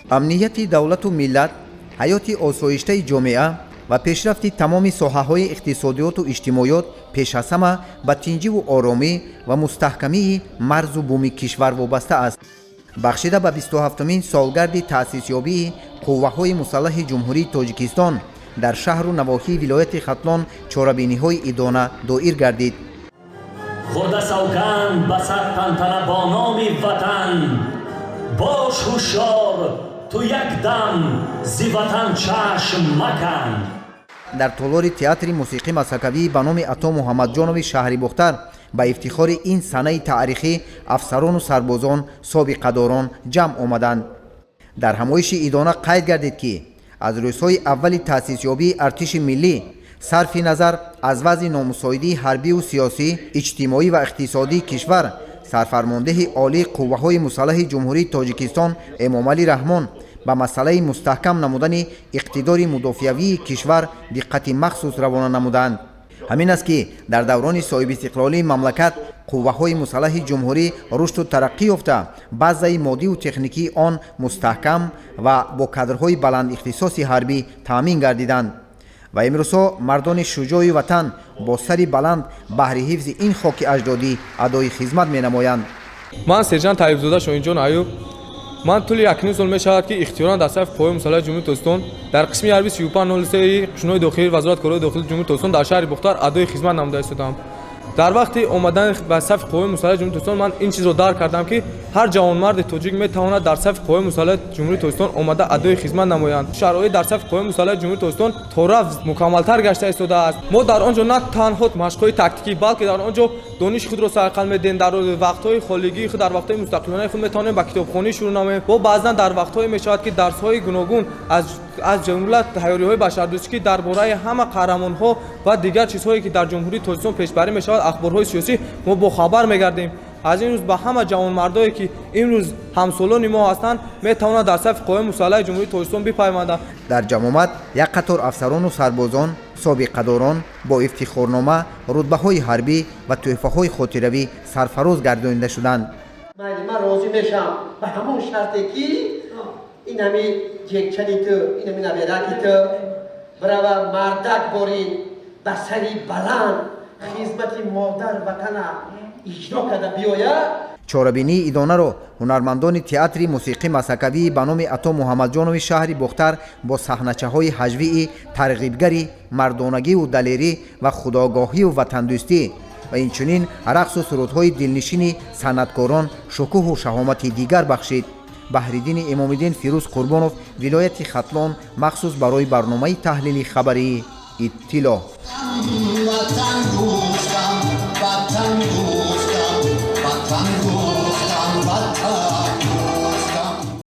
Амнияти давлату миллат, ҳаёти осоиштаи ҷомеа ва пешрафти тамоми соҳаҳои иқтисодиёту иҷтимоёт пеш аз ҳама ба тинҷиву оромӣ ва мустаҳкамии марзу буми кишвар вобаста аст. Бахшида ба 27-умин солгарди таъсисёбии Қувваҳои мусаллаҳи Ҷумҳурии Тоҷикистон дар шаҳру навоҳии вилояти Хатлон чорабиниҳои идона доир гардид. Хурда савганд ба сад тантана бо номи Ватан, бош ҳушёр, ту як дам зи Ватан чашм макан. Дар толори театри мусиқӣ мазҳакавӣ ба номи Ато Муҳаммадҷонови шаҳри Бохтар ба ифтихори ин санаи таърихӣ афсарону сарбозон, собиқадорон ҷамъ омаданд. Дар ҳамоиши идона қайд гардид, ки аз рӯзҳои аввали таъсисёбии артиши миллӣ, сарфи назар аз вазъи номусоидии ҳарбиву сиёсӣ, иҷтимоӣ ва иқтисодии кишвар, сарфармондеҳи олии Қувваҳои мусаллаҳи Ҷумҳурии Тоҷикистон Эмомалӣ Раҳмон ба масъалаи мустаҳкам намудани иқтидори мудофиавии кишвар диққати махсус равона намуданд. Ҳамин аст, ки дар даврони соҳибистиқлолии мамлакат қувваҳои мусаллаҳи ҷумҳурӣ рушду тараққӣ ёфта, базаи моддиву техникии он мустаҳкам ва бо кадрҳои баландихтисоси ҳарбӣ таъмин гардиданд ва имрӯзҳо мардони шуҷои ватан бо сари баланд баҳри ҳифзи ин хоки аҷдодӣ адои хизмат менамоянд. Ман сержант Таибзода Шоҳинҷон Аюб. Ман тӯли 1,5 сол мешавад, ки ихтиёран дар сафи Қувваҳои мусаллаҳи Ҷумҳурии Тоҷикистон дар қисми ҳарби 3503 қӯшунҳои дохилии Вазорати корҳои дохилии Ҷумҳурии Тоҷикистон дар шаҳри Бохтар адои хизмат намуда истодам. Дар вақти омадан ба сафи Қувваҳои мусаллаҳи Ҷумҳурии Тоҷикистон ман ин чизро дарк кардам, ки ҳар ҷавонмарди тоҷик метавонад дар сафи Қувваҳои мусаллаҳи Ҷумҳурии Тоҷикистон омада адои хизмат намоянд. Шароит дар сафи Қувваҳои мусаллаҳи Ҷумҳурии Тоҷикистон торафт мукаммалтар гашта истодааст. Мо дар он ҷо на танҳо машқҳои тактикӣ, балки дар он ҷо дониши худро сайқал медиҳем. Дар вақтҳои холигии худ, дар вақтҳои мустақилонаи худ метавонем ба китобхонӣ шурӯъ намоем. Бо баъзан дар вақтҳое мешавад, ки дарсҳои гуногун, аз ҷумла тайёриҳои башардӯстӣ, ки дар бораи ҳама қаҳрамонҳо ва дигар чизҳое, ки дар Ҷумҳурии Тоҷикистон пешбарӣ мешавад, ахборҳои сиёсӣ, мо бохабар мегардем. Аз ин рӯз ба ҳама ҷавонмардое, ки имрӯз ҳамсолони мо ҳастанд, метавонанд дар сафи Қувваҳои мусаллаҳи Ҷумҳурии Тоҷикистон бипайванданд. Дар ҷамъомад як қатор афсарону сарбозон, собиқадорон бо ифтихорнома, рутбаҳои ҳарбӣ ва тӯҳфаҳои хотиравӣ сарфароз гардонида шуданд. Майли, ман розӣ мешавам ба ҳамон шарте, ки ин ҳами ҷекчани ту, ин ҳами набераки ту бирава, мардак борин, ба сари баланд хизмати модар ватана иҷро карда биёяд. Чорабинии идонаро ҳунармандони театри мусиқӣ мазҳакавии ба номи Ато Муҳаммадҷонови шаҳри Бохтар бо саҳначаҳои ҳаҷвии тарғибгари мардонагиву далерӣ ва худогоҳиву ватандӯстӣ ва инчунин рақсу сурудҳои дилнишини санъаткорон шукӯҳу шаҳомати дигар бахшид. Баҳриддини Имомиддин, Фирӯз Қурбонов, вилояти Хатлон, махсус барои барномаи таҳлили хабарии «Иттилоъ». Ватан.